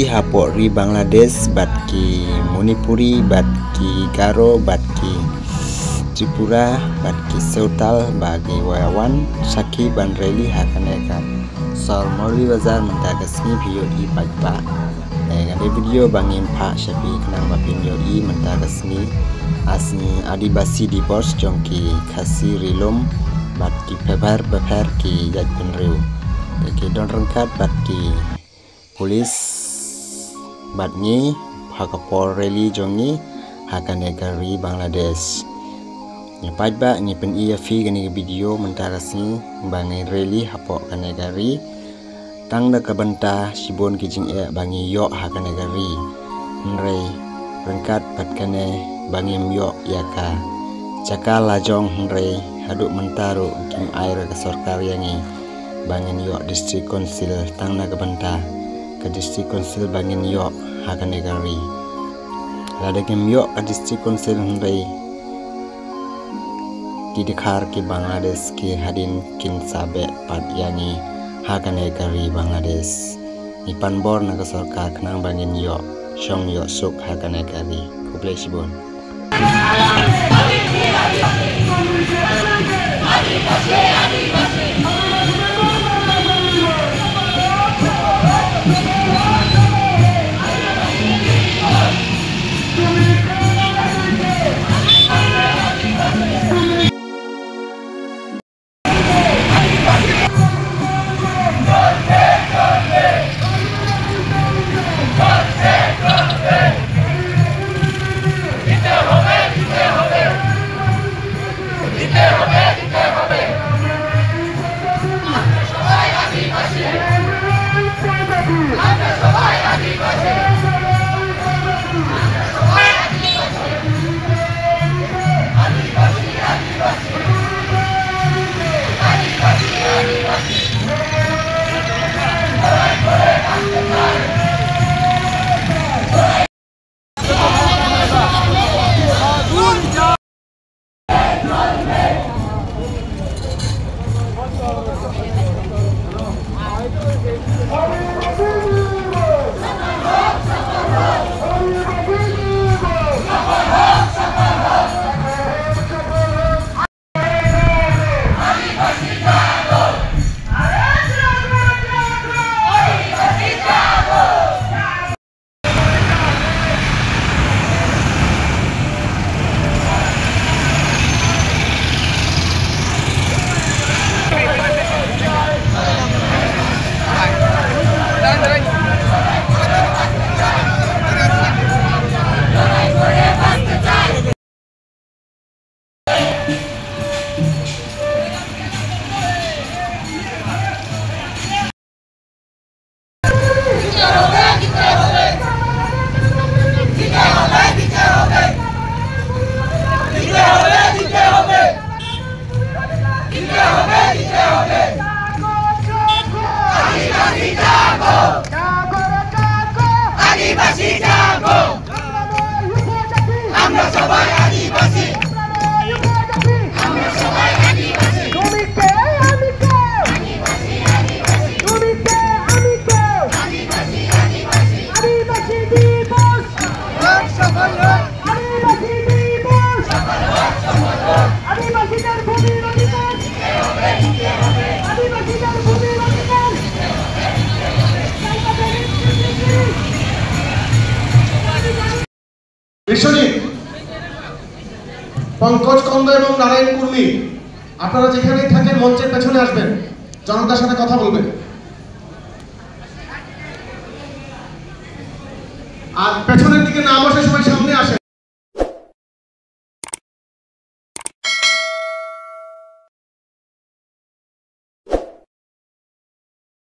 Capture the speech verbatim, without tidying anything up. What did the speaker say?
Hapoh ri Bangladesh bad ki Manipuri bad ki Garo bad ki Tripura bad ki Sawtal ba ki wan sakhi ban rally ha kane ka sor Moulvibazar mynta ka sngi phi ïohi paidbah. Eh, kane video ba ngin phah sha phi khnang ba phin ïohi mynta ka sngi. As Adibasi Dibosh jong ki Khasi Ri Lum bad ki pepher pepher ki jaitbynriew. Te ki don ryngkat bad ki police bad ngi ha ka por rally jong ngi ha kane ka ri Bangladesh. Ngi paidbah ngi pyni ïa phi kane ka video mynta ka sngi ba ngi rally hapoh kane ka ri. Tang da ka bynta shibun ki jingeh ba ngi ïoh ha kane ka ri. Hynrei ryngkat bad kane ba ngim ïoh ïa ka jaka lajong, hynrei haduh mynta ruh kim ai ruh ka sorkar ïa ngi ba ngin ïoh district council tang na ka bynta ka district council ba ngin ïoh ha kane ka ri. Lada ngim ïoh ka district council hynrei ki dkhar ki Bangladesh ki hadien kin sa beh pat ïa ngi ha kane ka ri Bangladesh. Ngi pan bor na ka sorkar khnang ba ngin ïoh shong ïoh suk ha kane ka ri. Khublei shibun. বিশ্বজিৎ, পঙ্কজ কন্দ এবং নারায়ণ কুর্মী, আপনারা যেখানেই থাকেন মঞ্চের পেছনে আসবেন, জনতার সাথে কথা বলবেন। আর পেছনের দিকে না বসে সবাই সামনে আসেন।